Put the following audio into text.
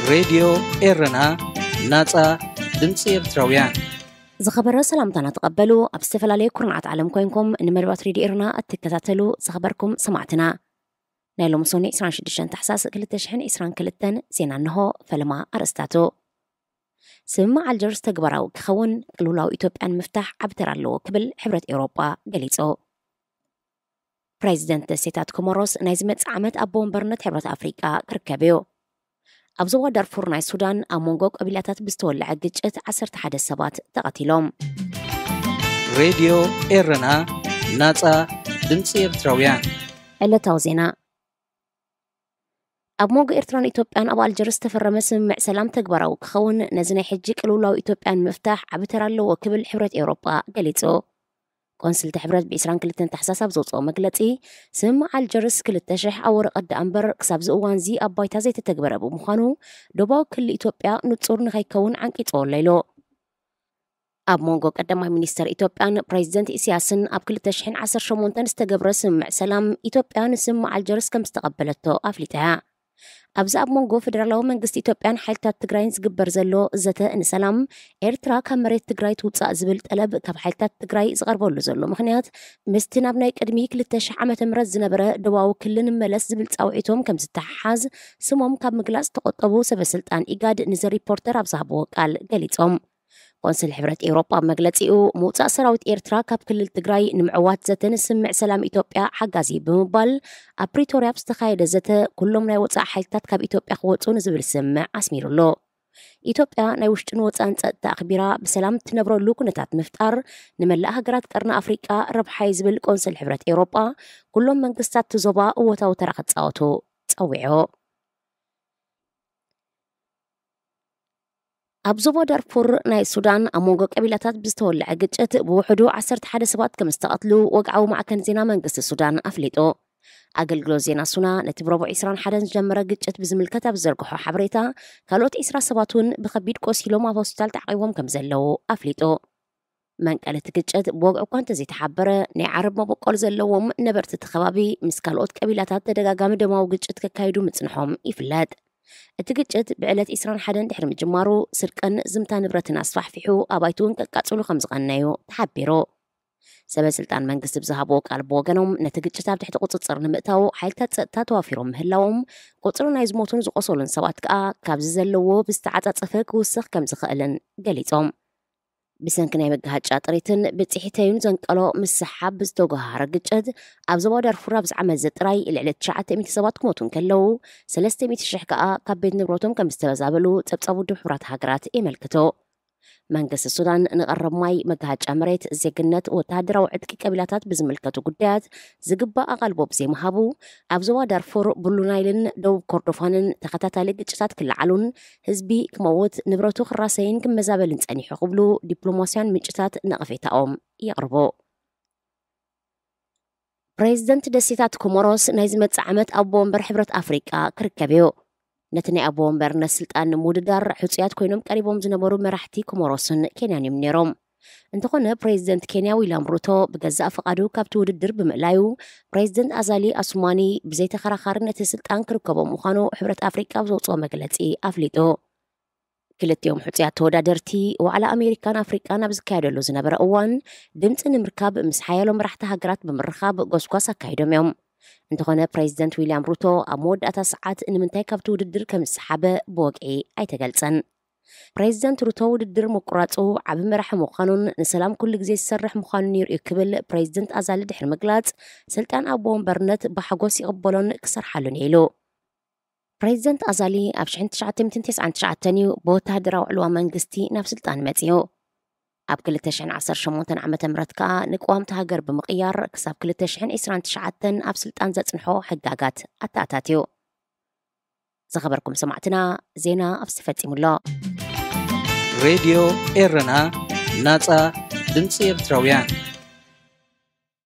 ሬድዮ ኤረና፣ ናጻ ድምጺ ኤርትራውያን። ዝኸበረ ሰላምታና ተቐበሉ። ኣብ ዝተፈላለዩ ኩርናዓት ዓለም ኮይንኩም ንመደባት ሬድዮ ኤረና እትከታተሉ ዝኸበርኩም ሰማዕትና፣ ናይ ሎሚ ሰኑይ ዕስራን ሽዱሽተን ታሕሳስ ክልተ ሽሕን ዕስራን ክልተን ዜና እንሆ። ፈለማ ኣርእስታቱ። ስምምዕ ኣልጀርስ ተግባራዊ ክኸውን ቅልውላው ኢትዮጵያ ንምፍታሕ ዓቢ ተራ ኣለዎ ክብል ሕብረት ኤውሮጳ ገሊጹ። ፕሬዚደንት ደሴታት ኮሞሮስ ናይ ዝመጽእ ዓመት ኣቦ ወንበርነት ሕብረት ኣፍሪቃ ክርከብ እዩ። ኣብ ዞባ ዳርፉር ናይ ሱዳን ኣብ መንጎ ቀቢላታት ብዝተወልዐ ግጭት ዓሰርተ ሓደ ሰባት ተቐቲሎም። ሬድዮ ኤረና፣ ናጻ ድምጺ ኤርትራውያን። ዕለታዊ ዜና። ኣብ መንጎ ኤርትራን ኢትዮጵያን ኣብ ኣልጀርስ ዝተፈረመ ስምምዕ ሰላም ተግባራዊ ክኸውን ነዚ ናይ ሕጂ ቅልውላው ኢትዮጵያ ንምፍታሕ ዓቢ ተራ ኣለዎ ክብል ሕብረት ኤውሮጳ ገሊጹ። ቆንስል እቲ ሕብረት ብ ዕስራን ክልተን ታሕሳስ ኣብ ዘውጽኦ መግለጺ፣ ስምምዕ ኣልጀርስ ክልተ ሽሕ ኣብ ወረቐት ደኣ እምበር ክሳብ እዚ እዋን እዚ ኣብ ባይታ ዘይተተግበረ ብምዃኑ ዶባዊ ክሊ ኢትዮጵያ ንጹር ንኸይከውን ዓንቂጽዎ ኣሎ ኢሉ። ኣብ መንጎ ቀዳማይ ሚኒስተር ኢትዮጵያን ፕሬዚደንት ኢሳያስን ኣብ ክልተ ሽሕን ዓሰርተ ሸሞንተን ዝተገብረ ስምምዕ ሰላም ኢትዮጵያ ንስምምዕ ኣልጀርስ ከም ዝተቐበለቶ ኣፍሊጣ እያ። ኣብዚ ኣብ መንጎ ፈደራላዊ መንግስቲ ኢትዮጵያን ሓይልታት ትግራይን ዝግበር ዘሎ ዘተ ንሰላም፣ ኤርትራ ካብ መሬት ትግራይ ትውጻእ ዝብል ጠለብ ካብ ሓይልታት ትግራይ ዝቐርበሉ ዘሎ ምኽንያት ምስቲ ናብ ናይ ቅድሚ ክልተ ሽሕ ዓመተ ምህረት ዝነበረ ዶባዊ ክሊ ንመለስ ዝብል ጻውዒቶም ከም ዝተሓሓዝ ስሞም ካብ ምግላጽ ዝተቖጠቡ ሰበ ስልጣን ኢጋድ ንዘ ሪፖርተር ኣብ ዝሃብዎ ቃል ገሊጾም። ቆንስል ሕብረት ኤውሮጳ ኣብ መግለጺኡ፣ ምውጻእ ሰራዊት ኤርትራ ካብ ክልል ትግራይ ንምዕዋት ዘተ ንስምምዕ ሰላም ኢትዮጵያ ሓጋዚ ብምባል፣ ኣብ ፕሪቶርያ ኣብ ዝተኻየደ ዘተ ኩሎም ናይ ወጻኢ ሓይልታት ካብ ኢትዮጵያ ክወጹ ንዝብል ስምምዕ ኣስሚሩሉ። ኢትዮጵያ ናይ ውሽጥን ወጻእን ጸጥታ ኣኽቢራ ብሰላም እትነብረሉ ኩነታት ምፍጣር ንመላእ ሃገራት ቀርኒ ኣፍሪቃ ረብሓ እዩ ዝብል ቆንስል ሕብረት ኤውሮጳ፣ ኩሎም መንግስታት እቲ ዞባ እወታዊ ተራ ክጻወቱ ጸዊዑ። ኣብ ዞባ ዳርፉር ናይ ሱዳን ኣብ መንጎ ቀቢላታት ብዝተወልዐ ግጭት ብውሕዱ ዓሰርተ ሓደ ሰባት ከም ዝተቐትሉ ወግዓዊ ማዕከን ዜና መንግስቲ ሱዳን ኣፍሊጡ። ኣገልግሎት ዜና ሱና ነቲ ብረቡዕ ዕስራን ሓደን ዝጀመረ ግጭት ብዝምልከት ኣብ ዝዘርግሖ ሓበሬታ፣ ካልኦት ዕስራ ሰባት እውን ብኸቢድ ቆሲሎም ኣብ ሆስፒታል ተዓቒቦም ከም ዘለዉ ኣፍሊጡ። መንቀሊ እቲ ግጭት ብወግዒ እኳ እንተዘይተሓበረ፣ ናይ ዓረብ መበቆል ዘለዎም ነበርቲ እቲ ከባቢ ምስ ካልኦት ቀቢላታት ተደጋጋሚ ደማዊ ግጭት ከካይዱ ምጽንሖም ይፍለጥ። እቲ ግጭት ብዕለት ዕስራን ሓደን ድሕሪ ምጅማሩ፣ ስርቅን ዝምታ ንብረትን ኣስፋሕፊሑ፣ ኣባይቲ እውን ከቃጽሉ ከም ዝቐነዩ ተሓቢሩ። ሰበ ስልጣን መንግስቲ ብዝሃብዎ ቃል ብወገኖም፣ ነቲ ግጭት ኣብ ትሕቲ ቁጽጽር ንምእታው ሓይልታት ጸጥታ ተዋፊሮም ምህላዎም፣ ቁጽሪ ናይ ዝሞቱን ዝቆሰሉን ሰባት ከኣ ካብዚ ዘለዎ ብዝተዓጻጸፈ ክውስኽ ከም ዝኽእልን ገሊጾም። ብሰንኪ ናይ መጋሃጫ ጥሪትን ብጽሒተዩን ዘንቀሎ ምስሓብ ብዝተጓሃረ ግጭት፣ ኣብ ዞባ ዳርፉር ኣብዚ ዓመት እዚ ጥራይ ልዕሊ ትሽዓተ ሚእቲ ሰባት ክሞቱ እንከለዉ፣ ሰለስተ ሚእቲ ሽሕ ከኣ ካብ ቤት ንብረቶም ከም ዝተመዛበሉ ጸብጻብ ውድብ ሕቡራት ሃገራት የመልክቱ። መንግስቲ ሱዳን ንቐረብ ማይ፣ መጋሃጫ መሬት፣ ዜግነት፣ ወተሃደራዊ ዕጥቂ ቀቢላታት ብዝምልከቱ ጉዳያት ዝግባእ ኣቓልቦ ብዘይምሃቡ፣ ኣብ ዞባ ዳርፉር፣ ብሉ ናይልን ደቡብ ኮርዶፋንን ተኸታታሊ ግጭታት ክለዓሉን ህዝቢ ክመውት፣ ንብረቱ ክራሰይን ክመዛበልን ጸኒሑ ክብሉ ዲፕሎማስያን ምንጭታት ነቐፌታኦም የቕርቡ። ፕሬዚደንት ደሴታት ኮሞሮስ ናይ ዝመጽእ ዓመት ኣቦ ወንበር ሕብረት ኣፍሪቃ ክርከብ እዩ። ነቲ ናይ ኣቦ ወንበርነት ስልጣን ንምውድዳር ሕጹያት ኮይኖም ቀሪቦም ዝነበሩ መራሕቲ ኮሞሮስን ኬንያን እዮም ነይሮም። እንተኾነ፣ ፕሬዚደንት ኬንያ ዊልያም ሩቶ ብገዛእ ፍቓዱ ካብቲ ውድድር ብምእላዩ፣ ፕሬዚደንት ኣዛሊ ኣሱማኒ ብዘይተኸራኻሪ ነቲ ስልጣን ክርከቦ ምዃኑ ሕብረት ኣፍሪቃ ኣብ ዘውጽኦ መግለጺ ኣፍሊጡ። ክልቲኦም ሕጹያት ተወዳደርቲ፣ ዋዕላ ኣሜሪካን ኣፍሪቃን ኣብ ዝካየደሉ ዝነበረ እዋን፣ ድምጺ ንምርካብ ምስ ሓያሎ መራሕቲ ሃገራት ብምርኻብ ጎስጓስ ኣካይዶም እዮም። እንተኾነ፣ ፕሬዚደንት ዊልያም ሩቶ ኣብ መወዳእታ ሰዓት ንምንታይ ካብቲ ውድድር ከም ዝሰሓበ ብወግዒ ኣይተገልጸን። ፕሬዚደንት ሩቶ ውድድር ምቁራጹ ዓቢ መራሒ ምዃኑን ንሰላም ኩሉ ግዜ ዝሰርሕ ምዃኑን የርእዩ ክብል ፕሬዚደንት ኣዛሊ ድሕሪ ምግላጽ፣ ስልጣን ኣቦ ወንበርነት ብሓጎስ ይቕበሎን ክሰርሓሉን እየ ኢሉ። ፕሬዚደንት ኣዛሊ ኣብ ሽሕን ትሽዓተ ሚእትን ተስዓን ትሽዓተን እዩ ብወተሃደራዊ ዕልዋ መንግስቲ ናብ ስልጣን መጺኡ። ኣብ ክልተ ሽሕን ዓሰርተ ሸሞንተን ዓመተ ምህረት ከኣ ንቅዋምቲ ሃገር ብምቕያር ክሳብ ክልተ ሽሕን ዕስራን ትሽዓተን ኣብ ስልጣን ዘጽንሖ ሕጋጋት ኣተኣታትዩ። ዝኸበርኩም ሰማዕትና፣ ዜና ኣብዚ ተፈጺሙ ኣሎ። ሬድዮ ኤረና፣ ናጻ ድምጺ ኤርትራውያን።